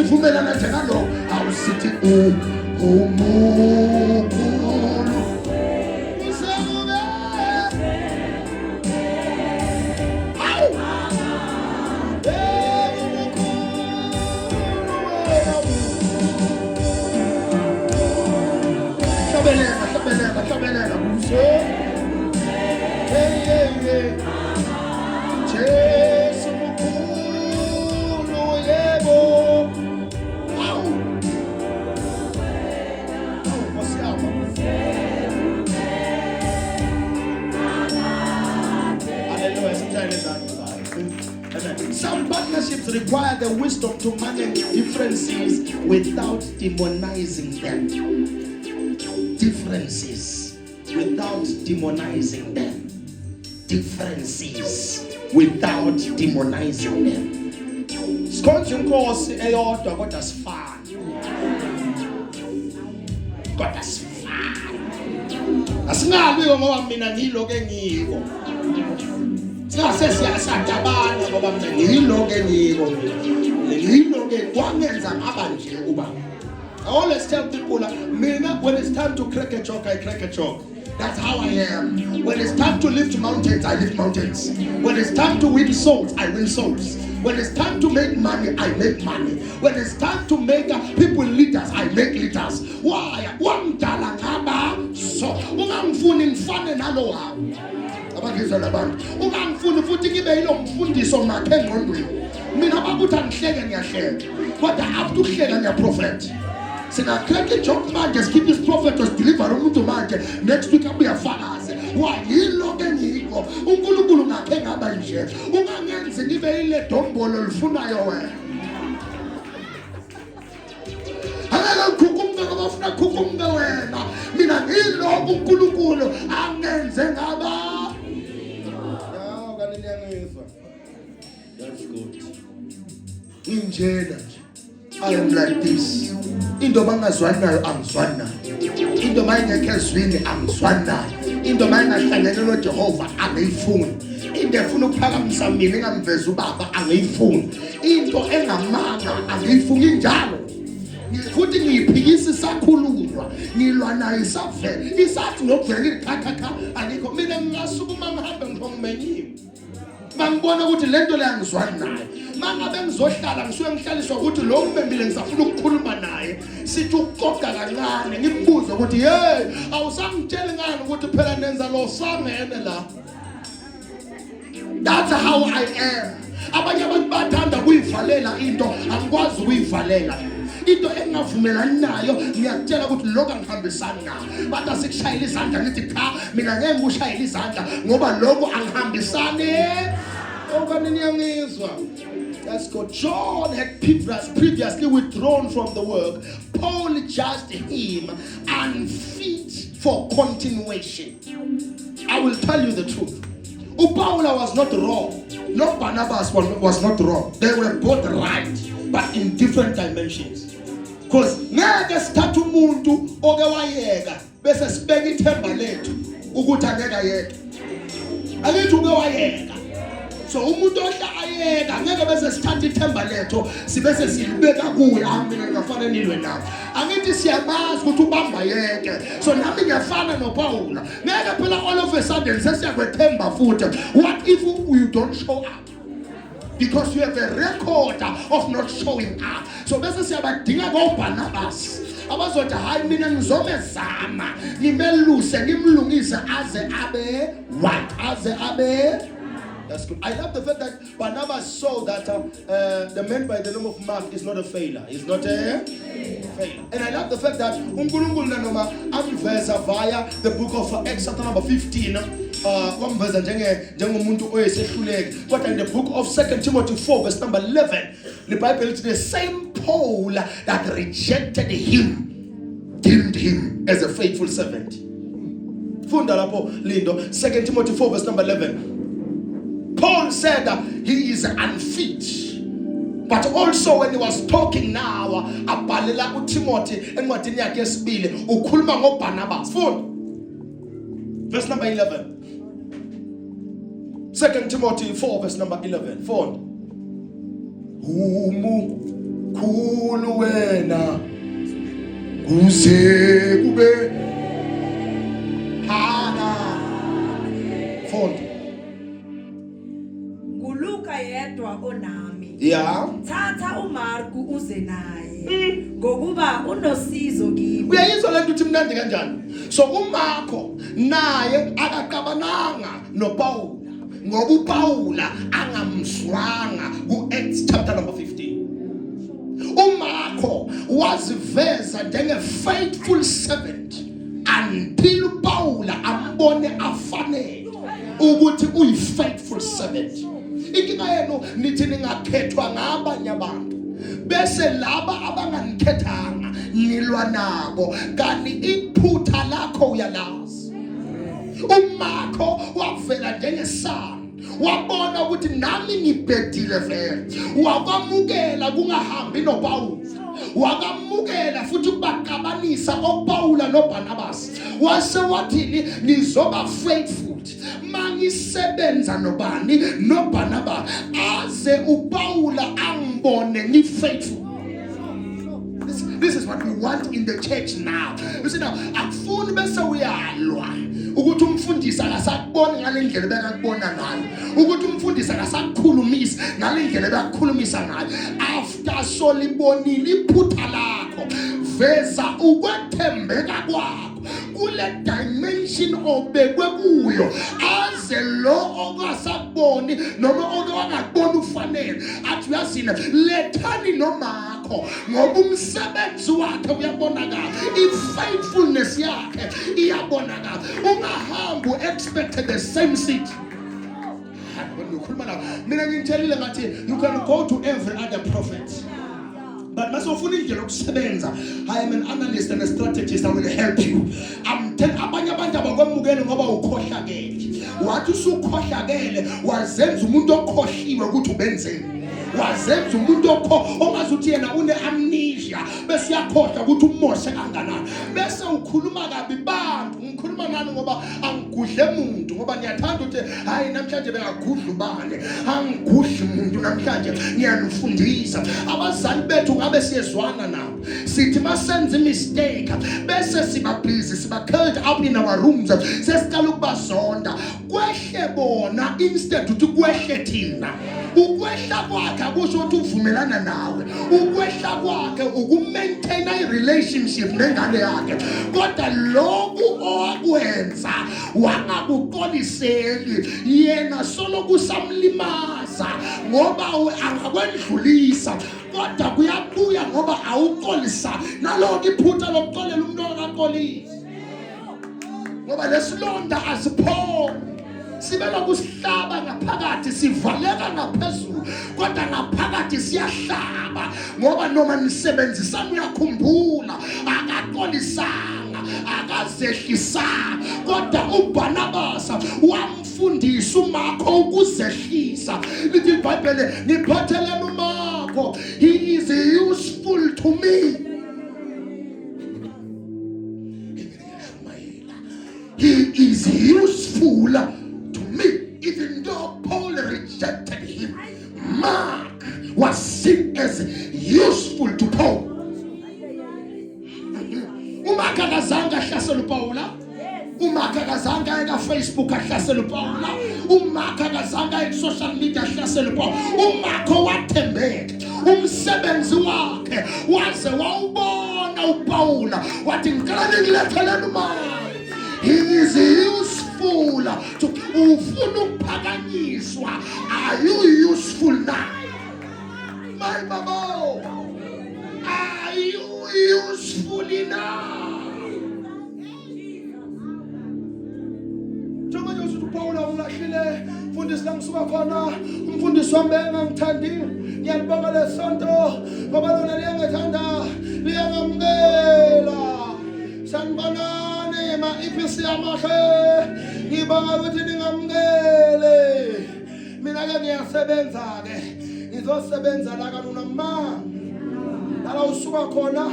Sivumelana nje ngalokho. Awusithi u umukhulu. Usekube. Hawu. Yebo umukhulu wena. Hlabelela, hlabelela, hlabelela. Kuze. Hey, hey, hey. Jesu mukhulu yebo. Hawu. Hawu Nkosi yami. Hallelujah. Simshayele izandla. Amen. Some partnerships require the wisdom to manage differences without demonizing them. Differences without demonizing them. Differences without demonizing them. Sikhonza inkosi eyodwa kodwa sifana. Kodwa sifana. Asingabi ngoba mina ngiloko engiyiko. Singase siyasadabana ngoba mina ngiyiloko engiyiko mina. Ngiyiloko kwangenza ngaba nje uba. I always tell people, mina when it's time to crack a joke, I crack a joke. That's how I am. When it's time to lift mountains, I lift mountains. When it's time to win souls, I win souls. When it's time to make money, I make money. When it's time to make people leaders, I make leaders. Why? Wangidala ngaba so. Ungangifuni ngifane nalo wami. Abangizwa labantu. Ungangifuni futhi ngibe yilo mfundiso ngakhe engqondweni. Mina bakuthi angihleke ngiyahleka. Kodwa after ukuhleka ngiyaprofetha. Singakhetha ijoke manje sikhiphe isiprofetho sideliver umuntu manje next week abuye afakaze. Why yilokho engiyikho. uNkulunkulu ngakhe ngaba nje. Ungangenzi ngibe ile dombolo lifunayo wena. Angeke ngikhukhumke ngoba ufuna khukhumke wena. Mina ngilokhu uNkulunkulu angenze ngaba. Ya kanti niyangizwa. That's good. Nginjena nje. I am like this. Into bangazwani nayo angizwani nayo. Into mayingekho ezwini angizwani nayo. Into mayingahlangene noJehova angiyifuni. Into efuna ukuphakamisa mina engamveza ubaba angiyifuni. Into engamanga angiyifuni injalo. Futhi ngiyiphikisa isakhulunywa ngilwa nayo isavela isathi nokuvela ithi cha cha cha angikho mina ngingasukuma ngihambe ngisho ngimenyiwe mangibona ukuthi lento le angizwani naye mangabe ngizohlala ngisuke ngihlaliswa ukuthi lo ngibembile ngisafuna ukukhuluma naye sithi ukuxoxa kancane ngimbuze ukuthi hey awusangitsheli ngani ukuthi phela nenza lo sangene la. That's how I am. Abanye abantu bathanda kuyivalela into, angikwazi ukuyivalela into engingavumelani nayo. Ngiyakutshela ukuthi lokho angihambisani nayo. Bathi asikushayela izandla, ngithi cha, mina ngeke ngikushayele izandla ngoba lokho angihambisani. Okanye niyangizwa? That's good. John had previously withdrawn from the work. Paul judged him unfit for continuation. I will tell you the truth. uPaula was not wrong. No, Barnabas was not wrong. They were both right, but in different dimensions. Because ngeke sithathe umuntu oke wayeka bese sibeka ithemba lethu ukuthi angeke ayeke. Angithi uke wayeka. So umuntu ohla ayeka ngeke bese sithatha ithemba lethu sibese silibeka kuye. Ah, mina ngingafana nilwe nawe. Angithi siyamazi ukuthi ubamba yeke. So nami ngiyafana noPaula. Ngeke phela all of a sudden sesiyakwethemba futhi. What if you don't show up? Because you have a record of not showing up. So bese siyabadinga koBarnabas abazothi hayi mina ngizomezama ngimeluse ngimlungise aze abe right, aze abe. That's good. I love the fact that Barnabas saw that the man by the name of Mark is not a failure. He's not a failure. And I love the fact that uNkulunkulu nanoma amveza via the book of Acts chapter number 15 wamveza njenge njengomuntu oyesehluleki, kodwa in the book of 2 Timothy 4 verse number 11 the Bible lithi the same Paul that rejected him deemed him as a faithful servant. Funda lapho Lindo, 2 Timothy 4 verse number 11. Paul said that he is unfit. But also when he was talking now, abhalela uTimothy encwadini yakhe yesibili, ukhuluma ngoBarnabas. Funda. Verse number 11. 2 Timothy 4 verse number 11. Funda. Umukhulu. Mkhulu wena kuze kube phaka. Funda. NguLuka yedwa onami. Ya. Thatha uMarku uze naye. Ngokuba unosizo kimi. Uyayizwa lento uthi mnandi kanjani? So uMarko naye akaqabananga noPawula ngoba uPawula angamzwanga ku-Acts chapter number 15. UMarko waziveza njenge faithful servant until uPawula ambone afanele ukuthi uyi faithful servant. Inkinga yenu nithi ningakhethwa ngabanye abantu bese laba abanganikhethanga nilwa nabo kanti iphutha lakho uyalazi. UMarko wavela njengesana wabona ukuthi nami ngibhedile vele, wakwamukela kungahambi noPawulu, wakamukela futhi ukubaqabanisa oPawula noBarnabas, wase wathini, ngizoba faithful mangisebenza nobani noBarnabas aze uPawula angibone ngi faithful. This is what we want in the church now. You see now, akufuni bese uyalwa ukuthi umfundisi akasakuboni ngale ndlela ebekakubona ngayo, ukuthi umfundisi akasakukhulumisi ngale ndlela ebekukhulumisa ngayo. After solibonile iphutha lakho, veza ukwethembeka kwakho kule dimension obekwe kuyo, aze lo ongasakuboni noma oke wangakubona ufanele athi uyazina, lethani nomakho ngoba umsebenzi wakhe uyabonakala, i-faithfulness yakhe iyabonakala. Ungahambi u-expect the same seat. Ngikhuluma nawe mina, ngingitshelile ngathi you can go to every other prophet, but mase ufuna indlela yokusebenza, I am an analyst and a strategist, I will help you. I'm telling, abanye abantu abakwemukeli ngoba ukhohlakele. Wathi usukhohlakele wazenza umuntu okhohliwe ukuthi ubenzeni, wazenza umuntu okho ongazi ukuthi yena une amnesia, bese uyakhohlwa ukuthi umoshe kanganani, bese ukhuluma kabi bantu. Ngikhuluma nani ngoba angigudle muntu, ngoba ngiyathanda ukuthi hayi namhlanje bengagudla ubani, angigudli muntu namhlanje, ngiyanifundisa. Abazali bethu ngabe siyezwana nabo, sithi masenza imistake bese siba busy, siba curled up in our rooms, sesiqala ukubazonda, kwehle bona instead ukuthi kwehle thina. Ukwehla kwakhe akusho ukuthi uvumelana nawe, ukwehla kwakhe ukumaintaina i-relationship nengane yakhe, kodwa lokhu owakwenza wangakuxoliseli yena solo kusamlimaza, ngoba angakwendlulisa kodwa kuyabuya ngoba awuxolisa naloko iphutha lokuxolela umuntu ongakaxolisi, ngoba lesilonda asipholi, sibe lokusihlaba ngaphakathi, sivaleka ngaphezulu kodwa ngaphakathi siyahlaba, ngoba noma nisebenzisana uyakhumbula akaxolisanga, akazehlisanga. Kodwa uBarnabas wamfundisa uMarko ukuzehlisa. Lithi iBhayibheli, ngiphatheleni uMarko, he is useful to me. He is useful to me. Even though Paul rejected him, Mark was seen as useful to Paul. UMark akazange ahlasele uPawula. UMark akazange aye ka-Facebook ahlasele uPawula. UMark akazange aye ku-social media ahlasele uPawula. UMark wathembeka umsebenzi wakhe waze wawubona uPawula, wathi ngicela ningiletheleni uMark, he is useful to. Ufuna ukuphakanyiswa, are you useful now, my baba? Are you useful enough? Njengoba nje usuthi uPawula ungilahlile mfundisi, la ngisuka khona umfundisi wami bengangithandi, ngiyalibonga lesonto ngoba lona liyangithanda, liyangamukela. Sanibonani ma-EPC amahle, ngibonga ukuthi ningamukele. Mina-ke ngiyasebenza-ke, ngizosebenza la kanuna ma lala usuka khona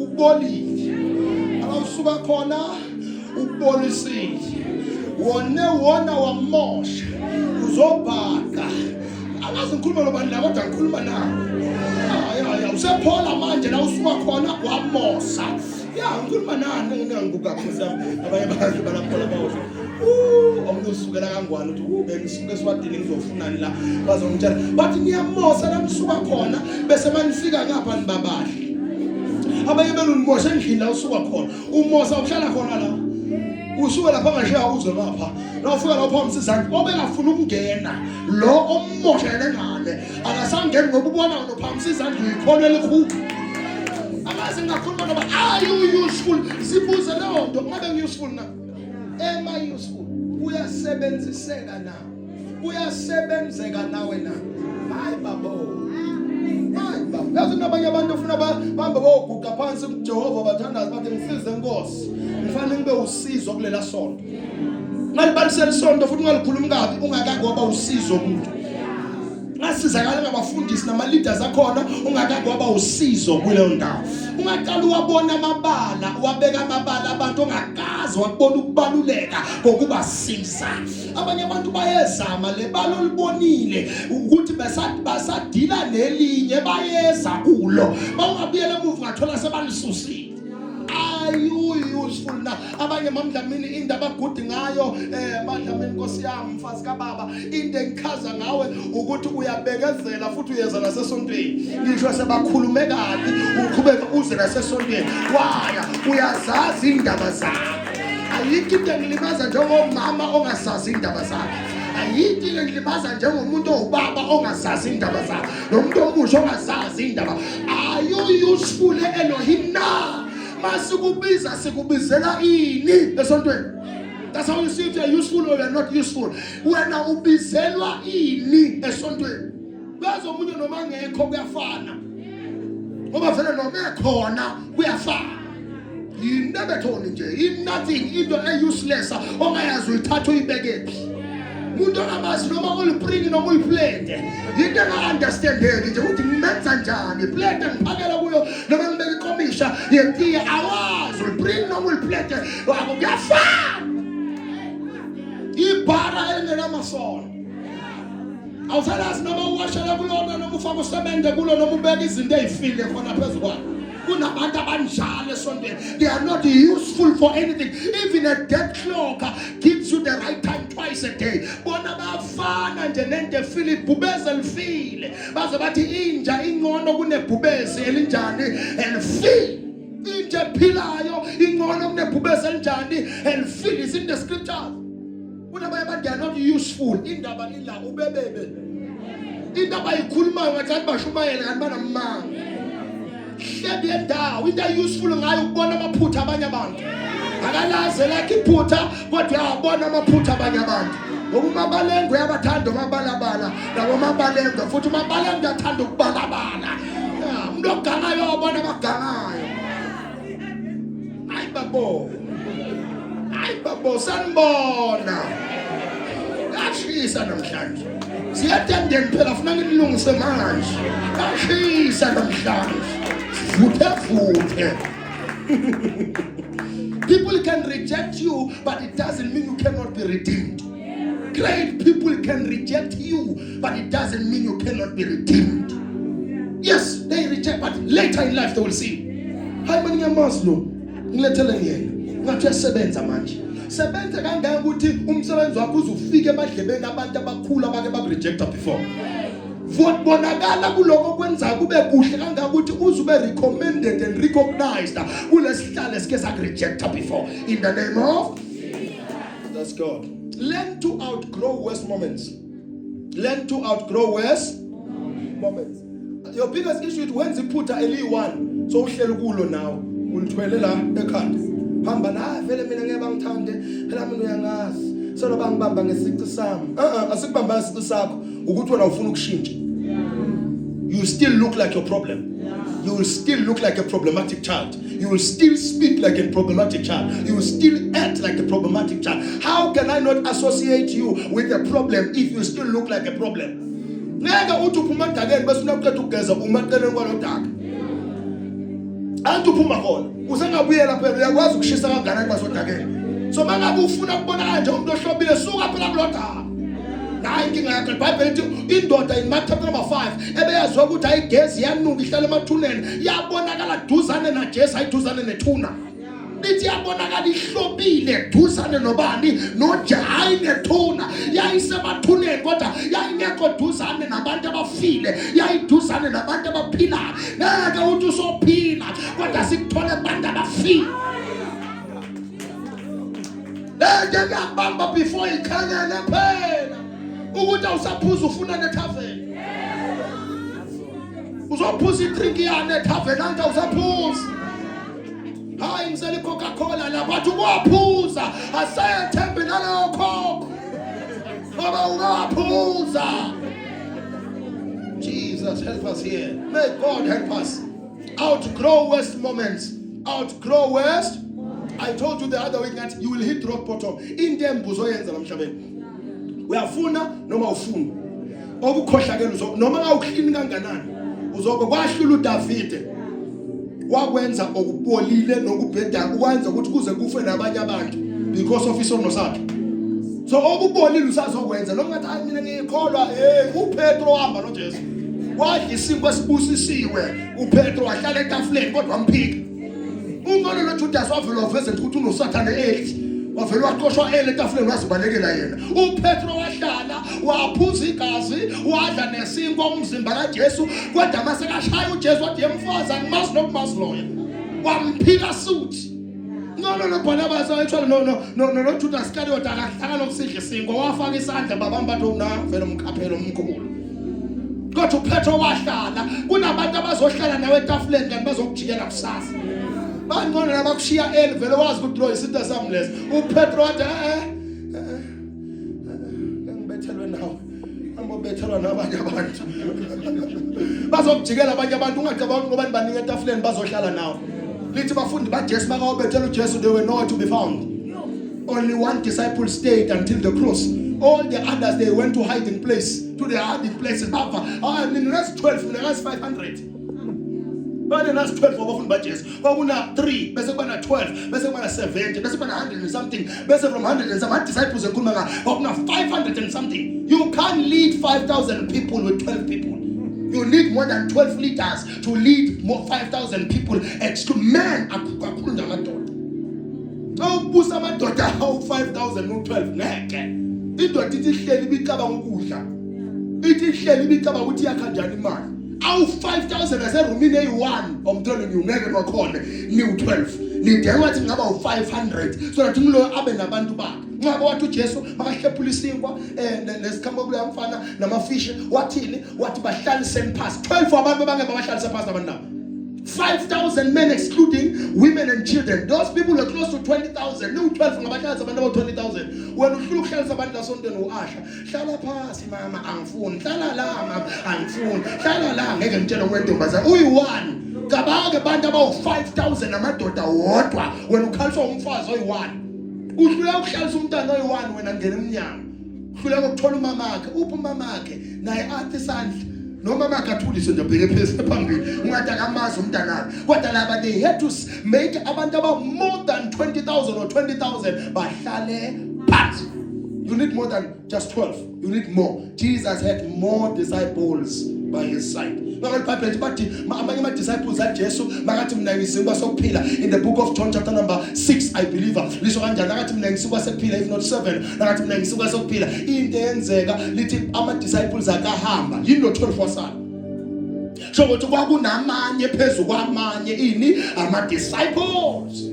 ukubolile, lala usuka khona ukubolisile, wone wona wamosha, uzobhaqa. Angazi ngikhuluma nobani la kodwa ngikhuluma nawe. Ya ya ya usephola manje la usuka khona wamosa. Ya ngikhuluma nani nginganguka Nkosi yami abanye abantu balaphola bawosho. Omunye usukela kangwane uthi bengisuka eSwatini ngizofunani la bazongitshela bathi niyamosa la nisuka khona bese manifika ngapha nibabahle. Abanye benu nimosha endlini la usuka khona. Umosa uhlala khona la. Usuke lapha ngashiya uze ngapha. La ufika lapho phambi izandla obengafuna ukungena lo ommoshele ngale akasangeni ngoba ubona unophamisa izandla uyikholwa elikhulu. Angazi ngingakhuluma ngoba are you useful? Zibuze leyo nto ngabe ngi-useful na? Am I useful? Uyasebenziseka na? Uyasebenzeka nawe na? Hayi babo. Hayi babo. Yazi nabanye abantu ufuna bahambe boguqa phansi kuJehova bathandaze bathi ngisize Nkosi. Ngifanele ngibe usizo kulela sonto. Ngalibalisela isonto futhi ungalikhulumi kabi ungakake waba usizo kumuntu. Ngasizakala ngabafundisi nama leaders akhona ungakake waba usizo kuleyo ndawo. Ungaqala uwabona amabala, wabeka amabala abantu ongakaze wakubona ukubaluleka kokubasiza. Abanye abantu bayezama le balo olibonile ukuthi basadila nelinye bayeza kulo. Bawungabuyela emuva ungathola sebalisusile. Are you useful na? Abanye mamdlamini into abagudi ngayo madlamini Nkosi yami mfazi kababa into engichaza ngawe ukuthi uyabekezela futhi uyeza nasesontweni ngisho sebakhulume kabi uqhubeke uze nasesontweni waya uyazazi indaba zakho ayikho into engilimaza njengomama ongazazi indaba zakhe ayikho into engilimaza njengomuntu owubaba ongazazi indaba zakhe nomuntu omusha ongazazi indaba. Are you useful Elohim na? Masikubiza sikubizela ini esontweni? That's how you see if you are useful or you are not useful. Wena ubizelwa ini esontweni? Uyazi omunye noma ngekho kuyafana. Ngoba vele noma ekhona kuyafana. Yinebethoni nje, i-nothing, into e-useless ongayazi uyithatha uyibekephi. Umuntu ongamazi noma ulipringi noma uyiplete into enga-understandeki nje ukuthi ngimenza njani iplete ngiphakela kuyo noma ngibeka ikomisha yetiye awazi ulipringi noma uyiplete kuyafana ibhara elingenamasono awusalazi noma uwashela kulona noma ufaka usemende kulo noma ubeka izinto ey'file khona phezu kwalo. Kunabantu abanjalo esontweni. They are not useful for anything. Even a dead clock gives you the right time twice a day. Bona bayafana nje nento efile, ibhubezi elifile. Baze bathi inja ingcono kunebhubezi elinjani elifile. Inja ephilayo ingcono kunebhubezi elinjani elifile. It's in the scriptures. Kunabanye abantu they are not useful. Indaba ila ubebebe. Into abayikhulumayo ngathi bashumayele kanti banamanga. Hlebi yendawo into useful ngayo ukubona amaphutha abanye abantu. Akalaze lakhe iphutha kodwa uyawabona amaphutha abanye abantu. Ngoba umabalengwe uyabathanda omabalabala nabo mabalengwe futhi umabalengwe uyathanda ukubalabala. Umuntu ogangayo wabona abagangayo. Hayi babo. Hayi babo sanibona. Kashisa namhlanje. Siyatendeni phela funa ngilungise manje. Kashisa namhlanje. Vuthe vuthe. People can reject you, but it doesn't mean you cannot be redeemed. Great people can reject you, but it doesn't mean you cannot be redeemed. Yes, they reject, but later in life they will see. Hayi mani ngiyamazi lo, ngilethele yena. Ngathi uyasebenza manje. Sebenza kangaka ukuthi umsebenzi wakho uzufike emadlebeni abantu abakhulu abake bakurejecta before. Bonakala kuloko kwenza kube kuhle kangaka ukuthi uzube recommended and recognized kulesihlalo esike sakurejecta before. In the name of That's God. Learn to outgrow worst moments. Learn to outgrow worst moments. Your biggest issue is wenza iphutha eliyi-one so uhleli kulo nawe ulithwele la ekhanda hamba na vele mina ngeke bangithande phela mina uyangazi solo bangibamba ngesici sami asikubamba ngesici sakho ukuthi wena ufuna ukushintsha. You still look like your problem. You will still look like a problematic child. You will still speak like a problematic child. You will still act like a problematic child. How can I not associate you with a problem if you still look like a problem? Ngeke uthi uphuma edakeni bese unaqeda ukugeza uma eceleni kwalodaka. Anti uphuma khona usengabuyela phela uyakwazi ukushisa kangakanani basodakeni. So mangabe ufuna ukubonakala nje umuntu ohlobile suka phela kulodaka. Nayi inkinga yakho. IBhayibheli lithi indoda in Mark chapter number 5 ebeyaziwa ukuthi ayigezi yanuka ihlala emathuneni yabonakala duzane naJesu ayiduzane nethuna. Lithi yabonakala ihlobile duzane nobani nojayi nethuna. Yayisemathuneni kodwa yayingekho duzane nabantu abafile, yayiduzane nabantu abaphilayo. Ngeke uthi usophila kodwa sikuthole kubantu abafile. Lento kuyabamba before ikhalele phela ukuthi awusaphuza ufuna nethaveni. Uzophuza idrink yani ethaveni anti awusaphuzi. Hayi ngisela iCoca-Cola la bathi ukwaphuza asethembi naleyo khokho. Ngoba ukwaphuza. Jesus help us here. May God help us. Outgrow worst moments. Outgrow worst. I told you the other week that you will hit rock bottom. Into embuzo oyenza lamhlabeni. Uyafuna noma ufuna. Okukhohlakela uzo noma ngawuklini kanganani. Uzobe kwahlula uDavide. Wakwenza okubolile nokubhedayo ukwenza ukuthi kuze kufe nabanye abantu because of isono sakhe. So okubolile usazokwenza noma ngathi hayi mina ngiyikholwa hey uPetro wahamba noJesu. Wadla isinkwa esibusisiwe uPetro wahlala etafuleni kodwa wamphika. Ungcono noJudas wavela waveza ukuthi unosathane ethi wavela waxoshwa ele etafuleni wazibalekela yena. uPetro wahlala waphuza igazi wadla nesinkwa umzimba kaJesu kodwa mase kashaya uJesu wathi yemfazi angimazi nokumazi loyo. Wamphika suthi. No no no Barnabas ayethwala no no no no no Judas Iscariot akahlanga nokusidla isinkwa wafaka isandla babamba bathi una vele umkhaphelo omkhulu. Kodwa uPetro wahlala kunabantu abazohlala nawe etafuleni kanti bazokujikela kusasa. Bangcono nabakushiya eli vele wazi ukuthi lo isitha sami lesi. UPetro wathi eh eh ngibethelwe nawe. Ambobethelwa nabanye abantu. Bazokujikela abanye abantu ungacabangi ngoba nibaningi etafuleni bazohlala nawe. Lithi bafundi baJesu makawobethela uJesu they were nowhere to be found. Only one disciple stayed until the cross. All the others they went to hiding place, to the hiding places. Bava, ah nina nasi 12 mina ngasi 500. Bane nasi 12 abafundi baJesu. Kwakuna 3 bese kuba na 12 bese kuba na 70 bese kuba na 100 and something bese from 100 and some disciples ekhuluma nga kwakuna 500 and something. You can't lead 5000 people with 12 people. You need more than 12 leaders to lead more 5000 people. Exclude men akakhulu namadoda. Xa ubusa amadoda awu 5000 no 12 ngeke. Indoda ithi ihleli ibicabanga ukudla. Ithi ihleli ibicabanga ukuthi yakha kanjani imali. Awu 5000 aserumini eyi-1 I'm telling you ngeke kwakhona niwu-12 nidinga ngathi ngaba u-500 so that umloyo abe nabantu bakhe nqaba wathi uJesu makahlephula isinkwa eh nesikhambo kuleya mfana namafishi wathini wathi bahlaliseni phansi 12 abantu abangeke babahlalise phansi abantu laba 5000 men excluding women and children those people were close to 20000 niwu-12 ngabahlalisa abantu abawu-20000 wena uhlula ukuhlalisa abantu lasontweni u-asha hlala phasi mama angifuni hlala la mama angifuni hlala la ngeke ngitshele kwentombazane uyi-one cabanga abantu abawu-5000 amadoda wodwa wena ukhaliswa umfazi oyi-one uhluleka ukuhlalisa umntana oyi-one wena ngena emnyango uhluleka ukuthola umamakhe uphi umamakhe naye athi isandla noma makathulise nje abheke phezulu phambili ungathi akamazi umntanakhe kodwa laba they had to make abantu aba more than 20000 or 20000 bahlale phansi. You need more than just 12, you need more. Jesus had more disciples by his side. Ngakho iBhayibheli bathi amanye ama disciples aJesu makathi mina ngisinkwa sokuphila in the book of John chapter number 6 I believe lisho kanjani akathi mina ngisinkwa sokuphila if not 7 nakathi mina ngisinkwa sokuphila into eyenzeka lithi ama disciples akahamba yini lo 12 wasala sho ukuthi kwakunamanye phezu kwamanye ini ama disciples.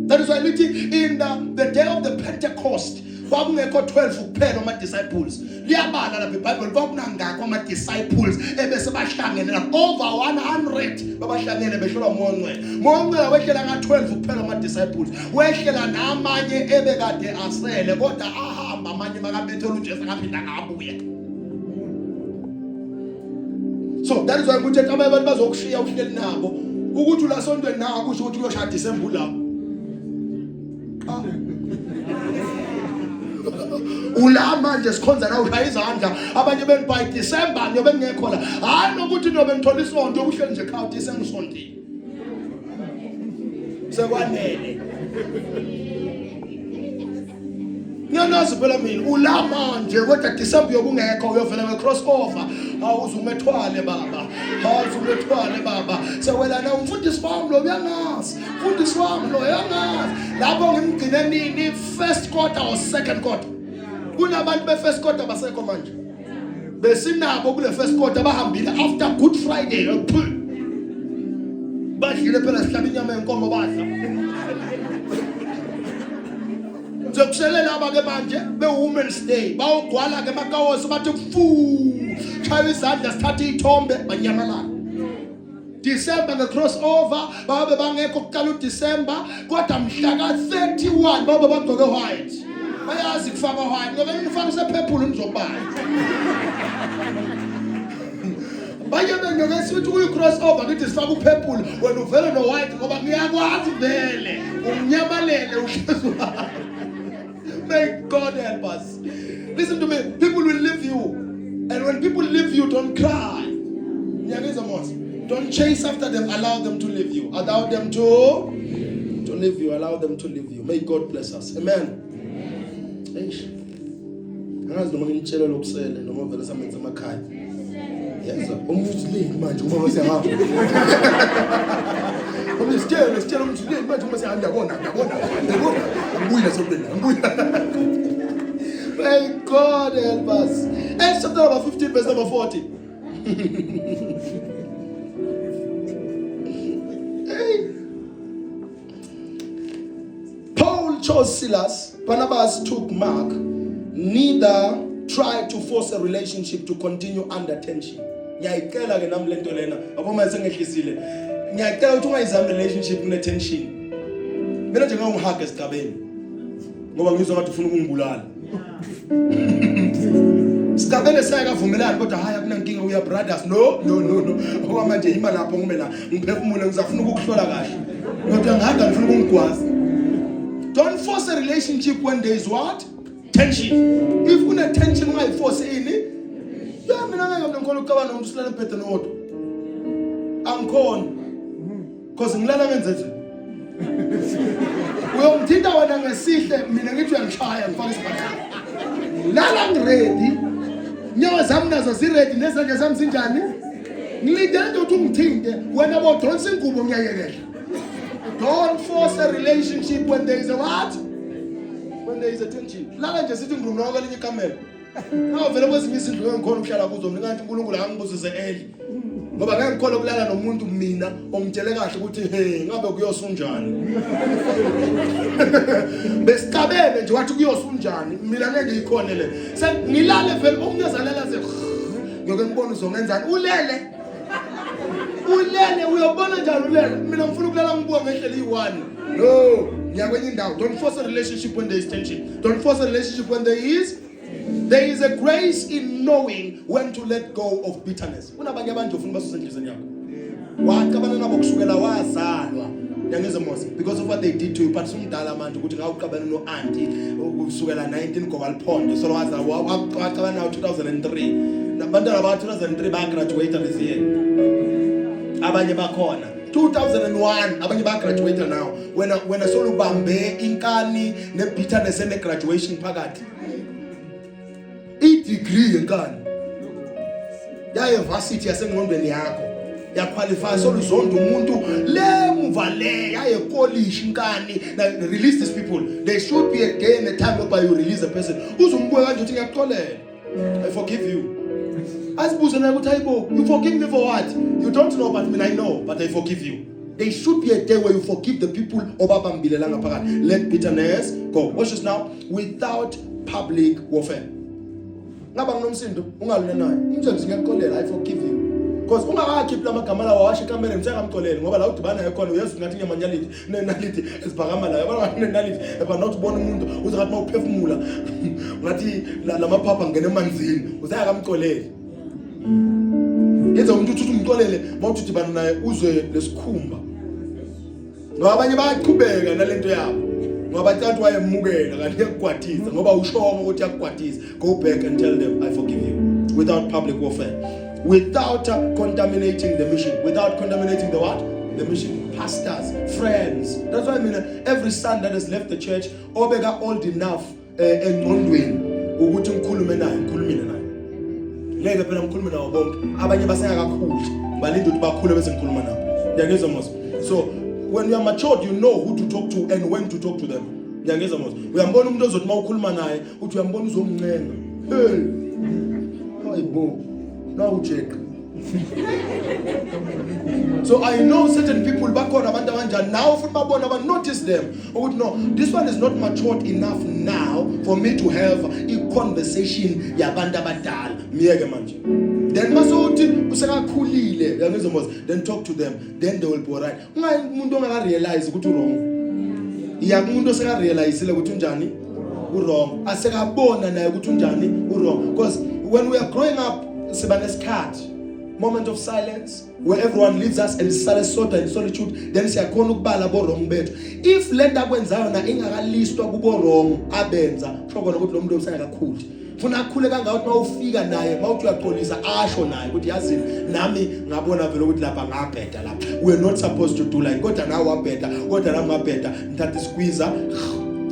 That is why lithi in the day of the Pentecost kwakungekho 12 kuphela ama disciples liyabala lapha iBhayibheli kwakunangakho ama disciples ebese bahlangene lapha over 100 babahlangene behlolwa uMoya oNgcwele. Moya oNgcwele wehlela ka 12 kuphela ama disciples wehlela namanye ebekade asele kodwa ahamba amanye makabethela uJesu akaphinda ngabuya. So that is why ukuthi abanye abantu bazokushiya uhleli nabo ukuthi ulasontweni nawe kusho ukuthi uyoshaya December lapho. Ula manje sikhonza la ushaya izandla abanye beni by December niyobe ngekho la hayi nokuthi niyobe ngithola isonto ukuhleli nje ekhaya uthi sengisontile sekwanele. Ngiyanazi phela mina ula manje kodwa December uyobungekho uyovela nge cross over. Awuze umethwale baba. Awuze umethwale baba. Sewelana umfundisi wami lo uyangazi. Mfundisi wami lo uyangazi. Lapho ngimgcine nini first quarter or second quarter. Kunabantu be first quarter basekho manje. Besinabo kule first quarter bahambile after Good Friday. Badlile phela sihlaba inyama yenkomo badla. Ngizokusele laba ke manje be-Women's Day bawugcwala ke emakawosi bathi fu shaya izandla sithathe iy'thombe banyamalala. December nge-crossover babe bangekho kuqala uDecember kodwa mhla ka-31 babe bagqoke white bayazi kufaka white ngoba nifaka usephephulu nizobala banye bengeke sithi kuyi-crossover ngithi sifake uphephulu wena uvele no-white ngoba ngiyakwazi vele umnyamalele uhlezi May God help us. Listen to me. People will leave you. And when people leave you, don't cry. Ngiyakizwa mos. Don't chase after them. Allow them to leave you. Allow them to leave you. Allow them to leave you. May God bless us. Amen. Eish. Angazi noma nginitshele lokusele noma vele samenza emakhaya. Yeza, umfuthi leni manje uma siyahamba. Uma sitshele sitshele umfuthi leni manje uma siyahamba yabona yabona yabona. Angibuyi nasokuleni angibuyi. May God help us. Acts chapter number 15 verse number 40. Hey. Paul chose Silas, Barnabas took Mark, neither tried to force a relationship to continue under tension. Ngiyayicela ke nami lento lena, yabo manje sengehlisile. Ngiyacela ukuthi ungayizami relationship kune tension. Mina nje ngangihug esigabeni. Ngoba ngizwa ngathi ufuna ukungibulala. Sigabele sayakavumelani kodwa hayi akunankinga we are brothers no no no no okwamanje yima lapho ngime la ngiphefumule ngizafuna ukukuhlola kahle kodwa ngihamba ngifuna ukungigwaza. Don't force a relationship when there is what tension. If kune tension ungayiforce ini ya mina ngeke mina ngikhona ukucabanga nomuntu silala embhedeni owodwa angikhona Cause ngilala ngenze nje. Uyongithinta wena ngesihle mina ngithi uyangishaya ngifaka isibhakela. Lala ngiready. Nyawo zami nazo ziready nezandla zami zinjani? Ngilindele nje ukuthi ungithinte wena bodonsa ingubo ngiyayekela. Don't force a relationship when there is a what? When there is a tension. Lala nje sithi ngirumna kwelinye ikamelo. Nawu vele kwezinye izindlu ngeke ngikhona ukuhlala kuzo mina ngathi uNkulunkulu akangibusise early. Ngoba ngeke ngikhona ukulala nomuntu mina ongitshele kahle ukuthi he ngabe kuyosunjani. Besicabele nje wathi kuyosunjani mina ngeke ngiyikhone le. Sengilale vele omunye azalela ze ngiyoke ngibone uzongenzani ulele. Ulele uyobona njani ulele mina ngifuna ukulala ngibuka ngehleli iyi-one. No, ngiyakwenye indawo. Don't force a relationship when there is tension. Don't force a relationship when there is a grace in knowing when to let go of bitterness. Kunabanye abantu ofuna basuse enhliziyweni yakho. Waqabana nabo kusukela wazalwa. Yangizwa mos because of what they did to you but sumdala manje ukuthi ngawuqabana no auntie kusukela 19 Gobaliphondo so wazalwa waqabana nawo 2003. Nabantwana ba 2003 ba graduate this year. Abanye bakhona 2001 abanye ba graduate now. Wena solubambe inkani ne bitterness ene graduation phakathi. I-degree yenkani yaye varsity yasengqondweni yakho yaqualify soluzonda umuntu lemuva le yaye kolishi inkani. Now release these people. There should be a day and a time whereby you release a person. Uzumbuka kanje uthi ngiyakuxolela, I forgive you. Azibuze naye ukuthi hayibo, you forgive me for what? You don't know, but mina I know, but I forgive you. There should be a day where you forgive the people obabambile la ngaphakathi. Let bitterness go. Watch this now. Without public warfare. Ngaba nginomsindo ungalule naye umtshele ngiyakuxolela, I forgive you, because ungakakhiphi lamagama lawa washo ekamereni usengamxoleli ngoba la udibana naye khona uyezwa ngathi inyamanyaliti nenaliti eziphakama la yabona ngathi nenaliti ebana uthi ubona umuntu uze ngathi mawuphefumula ngathi lamaphapha ngena emanzini usengakamxoleli. Yenza umuntu uthi umxolele mawuthi udibana naye uzwe lesikhumba ngoba abanye bayaqhubeka nalento yabo ngoba bacathi wayemukela kanti iyakugwadisa ngoba ushongo ukuthi iyakugwadisa. Go back and tell them I forgive you without public warfare, without contaminating the mission. Without contaminating the what? The mission. Pastors, friends, that's why I mean every son that has left the church obeka old enough. Engqondweni ukuthi ngikhulume naye, ngikhulumile naye. Ngeke phela ngikhulume nabo bonke, abanye basengakakhuli, ngibalinde ukuthi bakhule bese ngikhuluma nabo. Ngiyangizwa mos? So when you are matured, you know who to talk to and when to talk to them. Ngiyangizwa mos? Uyambona umuntu ozothi uma ukhuluma naye uthi uyambona uzomncenga, hey, hayibo, nawujeqa. So I know certain people, bakhona abantu abanjani nawe futhi babona, ba notice them ukuthi no, this one is not matured enough now for me to have a conversation yabantu abadala. Miyeke manje. Then mase uthi usekakhulile, uyangizwa mos? Then talk to them, then they will be alright. Ungayi umuntu ongaka realize ukuthi wrong, iya kumuntu oseka realizeile ukuthi unjani, u-wrong, asekabona naye ukuthi unjani, u-wrong. Because when we are growing up, siba nesikhathi, moment of silence, where everyone leaves us and sisale sodwa in solitude. Then siyakhona ukubala bo wrong bethu. If le nto akwenzayo na ingakalistwa kubo wrong abenza, kusho kona ukuthi lo muntu usengakakhuli. Funa akhule kangaka ukuthi mawufika naye, mawuthi uyaxolisa, asho naye ukuthi yazini, nami ngabona vele ukuthi lapha ngabheda, lapha we are not supposed to do like, kodwa nawe wabheda, kodwa nami ngabheda, ngithatha isikwiza,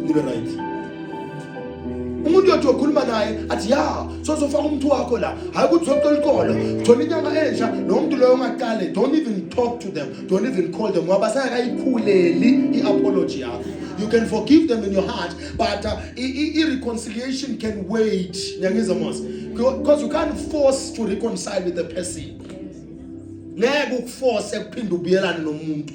nibe right. Umuntu uyothi ukhuluma naye athi ya, sozofaka umuntu wakho la, hayi ukuthi uzocela iqolo, thola inyanga entsha. Lo muntu loyo ungaqale, don't even talk to them, don't even call them, ngoba sengakayikhuleli i-apology yakho. You can forgive them in your heart, but i-reconciliation can wait. Ngiyangizwa mos? Because you can't force to reconcile with the person. Ngeke ukuforce ukuphinde ubuyelane nomuntu.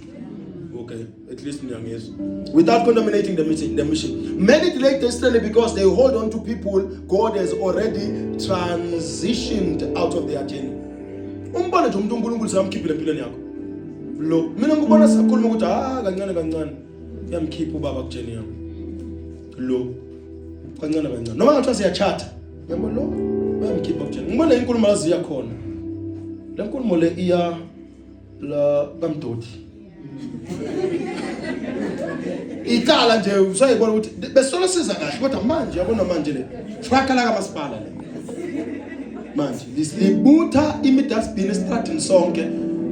Okay, at least ngiyangizwa. Without contaminating the meeting, the mission. Many delay destiny because they hold on to people God has already transitioned out of their journey. Umbone nje umuntu uNkulunkulu sekamkhiphile empilweni yakho. Lo mina ngikubona sakhuluma ukuthi ah, kancane kancane uyamkhipha ubaba ku-journey yami lo, kancane kancane, noma ngathiwa siyachatha, yabo, lo uyamkhipha ku-journey. Ngibona inkulumo la ziya khona, le nkulumo le iya la kaMdoti, icala nje usayibona ukuthi besolo siza kahle, kodwa manje yabona manje le truck la kamasipala le manje libutha imidustbin estradini sonke,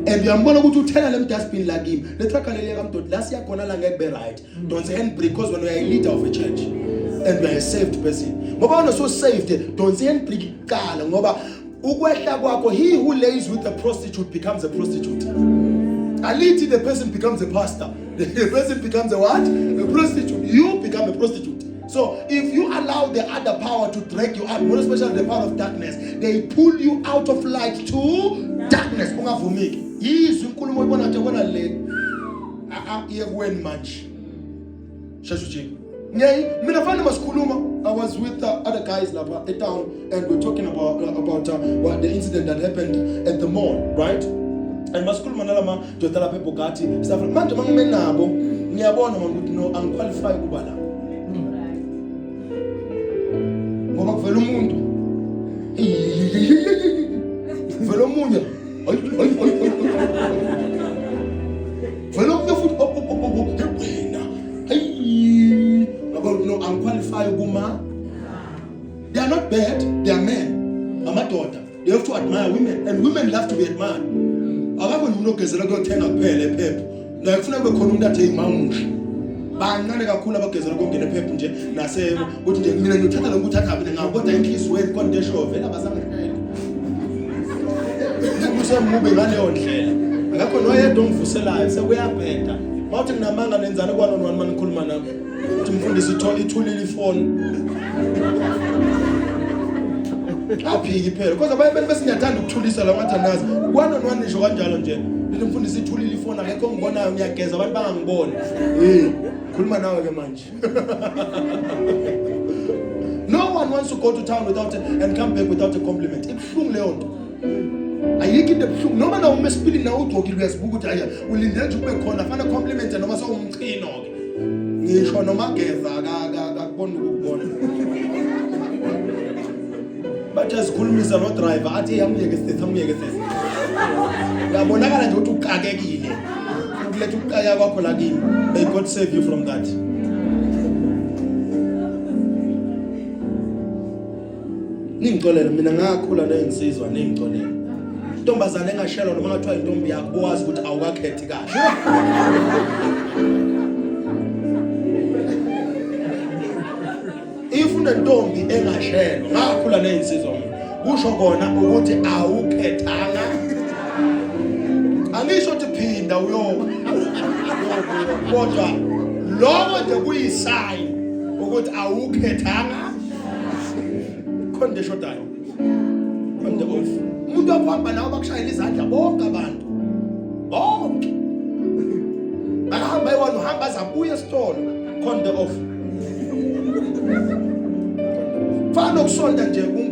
and uyambona ukuthi uthela le dustbin la kimi, le truck leli kaMdoti la siyakhona la ngeke be right. Don't say handbrake, because when you are a leader of a church and you are a saved person, ngoba wena so saved, don't say handbrake kuqala, ngoba ukwehla kwakho, he who lays with a prostitute becomes a prostitute. Alithi the person becomes a pastor, the person becomes a what? A prostitute. You become a prostitute. So if you allow the other power to drag you out, more especially the power of darkness, they pull you out of light to darkness. Ungavumiki. Yizwe inkulumo ibona nje bona le. Ah ah, iye kuweni manje. Sheshe ujike. Ngiyayi mina fana masikhuluma, I was with the other guys lapha e town and we're talking about what the incident that happened at the mall, right? And masikhuluma nalama doda lapha eBugatti stuff. Manje mangime nabo ngiyabona manje ukuthi no, angiqualify kuba la. Ngoba kuvela umuntu, vela omunye, hayi hayi hayi, vela omunye futhi, op op op op, wena, hayi, ngabo no, angiqualify kuma. They are not bad, they are men, amadoda. They have to admire women and women love to be admired. Akakho nje umuntu ogezela kuyothenga kuphela ePep naye kufuna kube khona umuntu athi hey, mawumuhle. Bancane kakhulu abagezela kongena ePep nje nase ukuthi nje mina ngiyothatha lo kuthatha mina ngawo, kodwa enhliziyweni konke esho vele abazangishela usemube ngaleyo ndlela. Akakho noyedwa ongivuselayo, sekuyabheda. Mawuthi nginamanga, nenzani kwana one mani ngikhuluma nami, uthi mfundisi ithulile ifoni, aphiki phela, kodwa abanye abantu besinyathanda ukuthulisa la ngathi anazi one on one, nisho kanjalo nje, lithi mfundisi ithulile ifoni, akekho ongibonayo, ngiyageza abantu bangangiboni. Eh, khuluma nawe ke manje. No one wants to go to town without and come back without a compliment. Ibuhlungu leyo nto. Ayikho into ebuhlungu noma nawe uma esipilini nawe ugqokile uyazibuka ukuthi hayi, ulindele nje kube khona fana compliment, noma sewumchino ke, ngisho noma geza akakuboni ukubona. Bathi azikhulumisa no driver athi amuyeke sisi, amuyeke sisi. Uyabonakala nje ukuthi ukakekile ukuletha ukuqaya kwakho la kimi. May God save you from that. Ningixolele, mina ngakhula nezinsizwa, ningixolele. Intombazane engashelwa noma ngathiwa intombi yakho, bowazi ukuthi awukakhethi kahle. If Unentombi engashelwa. Ngakhula nezinsizwa mina. Kusho kona ukuthi awukhethanga. Angisho ukuthi phinda uyo kodwa lokho nje kuyisign ukuthi awukhethanga khona eshodayo. Khona off. Umuntu okuhamba nawe bakushayela izandla bonke abantu. Bonke. Bakahamba eyi-one uhamba aze abuye esitolo. Khona off. Fana nokusonta nje.